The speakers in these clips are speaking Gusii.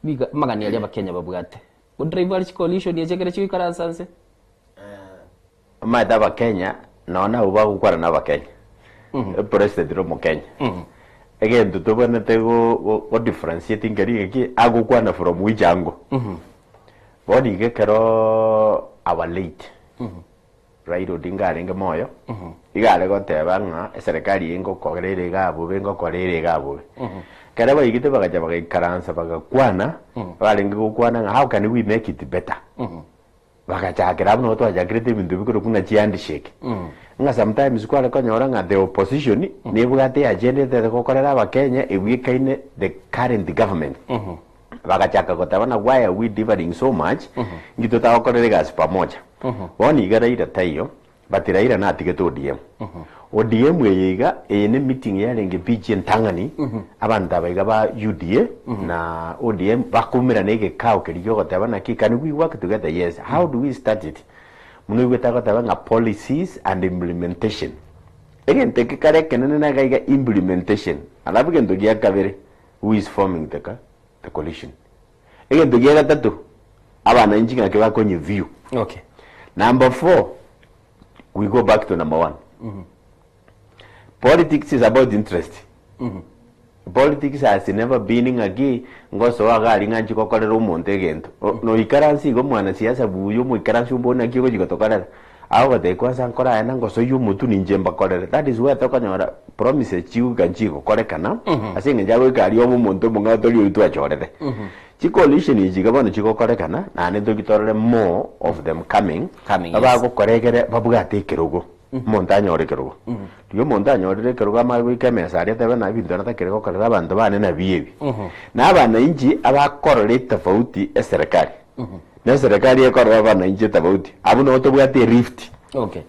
Biga amagani aria abakenya babwate. Go drive are chicoalition echi ekere chigoikaransa nse. Omanyete abakenya nonye nabwo bagokwana na abakenya, epresident na omokenya, egento tobwenerete go go go differentiate nkeri ng'aki agokwana from which angle. Bono iga ekeroooo our late Raila Odinga arenge moyo, iga are goteba ng'a eserekari eye ngokora ere igaa bobe ngokora ere igaa bobe. Ekero baigete bagacha bagaikaransa bagakwana, barenge gokwana ng'a how can we make it better? Bagachakera abwo nabo twachakirete ebinto bikorokwa ng'a chihandshake. Ng'a sometimes kware konyora ng'a the opposition nebwate eagenda etete gokorera abakenya ebwekaine the current government. Bagachaka goteba ng'a why are we differing so much, inki totagokorera egasi pamoja. Bono iga Raila taiyo, but Raila natigete ODM. ODM eye iga, eye ne meeting yarenge beach entang'ani, abanto aba iga ba UDA na ODM bakoumerana egekao keria giogoteba naki can we work together, yes, how do we start it? Buna oigwete agoteba ng'a policies and implementation. Egento eke kare ekenene na iga iga implementation, alafu egento gia kabere, who is forming the the coalition. Egento gia gatato, abananchi ng'aki bakonye view. Okay. Number 4, we go back to number 1. Politics is about interest. Politics has never been ng'aki ngosoa iga aria ng'a nchi gokorera omonto egento. O- Noikaranse igo mwanasiasa buya omoikaransi ombori naki ogochi gotokorera. Agogotebia kwanza nkore aya na ngosoyie omotwe ninche mbakorere. That is why tokonyora promises chigoika nchigokorekana ase eng'encho agoika aria obe omonto omong'ao tori oria twachorete. Chicoalition echi iga bono chigokorekana naende ntoki torore more of them coming, Coming, yes. abagokora egere babwate ekerogo, omonto anyore ekerogo. Riria omonto anyorire ekerogo amanye goika emesa aria atebe ng'a ebinto natakire gokorera abanto bane nabio ebi. Na abananchi abakorora etofauti eserekari, na eserekari ekorora abananchi etofauti, abwo nabo tobwate erift. Okay.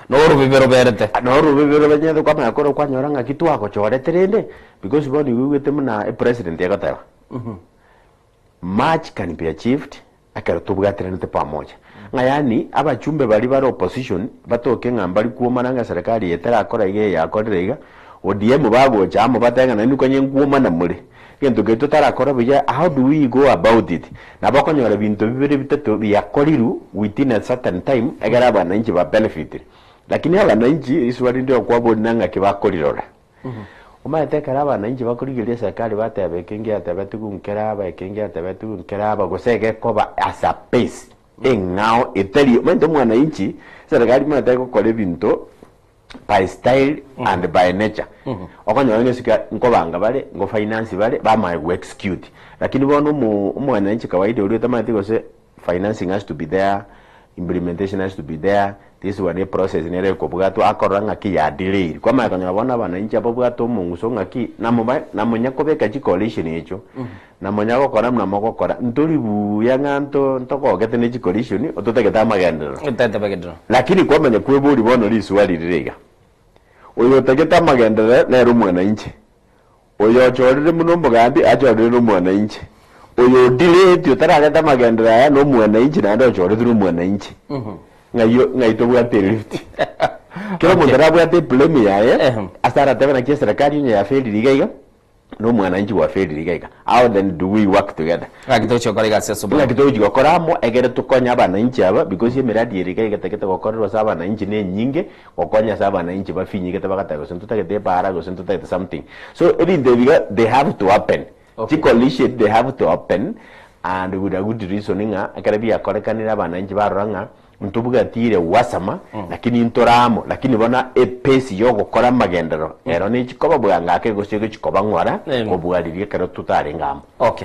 Na orobebe roberete. Na orobebe robenyete kwamanya korwa kwanyora ng'aki twagochorete rende, because bono igo oigwete buna epresident egoteba. Much can be achieved ekero tobwatiranete pamoja. Ng'a yaani abachumbe baria bare opposition batoke ng'a mbari kwomana ng'a serikali eye terakora iga eye yakorire iga, ODM bagocha amo batebe ng'a nainwe konye nkwomana more, egento keria totarakora buya how do we go about it? Nabo okonyora ebinto bibere bitato biakorirwe within a certain time ekero abananchi ba benefitire. Lakini abananchi riswali rinde okwaborina ng'aki bakorirora. Omanyete ekero abananchi bakorigereria eserikari bateba eke ngiatebetigwe nkere aba, eke ngiatebetigwe nkere aba, gose egekoba as a pace eng'ao etari, omanyete omwananchi, eserikari omanyete egokora ebinto by style and by nature. Okonyora ng'a esika nkobanga bare, ngo finance bare, bamanye go execute. Lakini bono omo omwananchi kawaida oria otamanyeti gose Financing has to be there, implementation has to be there, this one eprocess nere ekobwatwa akorora ng'aki ya delayed. Kwamanya konyora bono abananchi ababwate omong'uso ng'aki namoba namonya kobeka chicoalition echio, namonya gokora buna mogokora, ntori buya ng'a nto ntogogete ne chicoalition ototagete amagenderero. Otagete amagenderero. Lakini kwamanya kweboria bono riswali rire iga, oyo otagete amagenderero nere omwananchi. Oyochorire buna omogambi achorire nomwananchi, oyo odiretie otarareta amagenderero aya nomwananchi naende ochoretwe nomwananchi. Ng'ai ng'ai tobwate erift? Kera omonto arabwate eblame yaye ase aratebe naki eserekari onye yafailire iga iga, nomwananchi gwafailire iga iga. How then do we work together? Ng'aki togochia gokora egasi ase obomo. Ng'aki togochia gokora amo egere tokonye abananchi aba because emiradi ere iga iga etagete gokorerwa ase abananchi ne enyinge, Gokonya ase abananchi bafinyigete bagateba gose ntotagete ebaara gose ntotagete something. So ebinto ebi iga they have to happen. Okay. Chicoalition they have to happen and with a good reason ng'a ekero biakorekanire abananchi barora ng'a ntobwatire uhasama lakini ntore amo lakini bono epace ya ogokora amagenderero ero nechikoba bwango ake gose egochi koba ng'ora kobua riria ekero totarenge amo. Okay.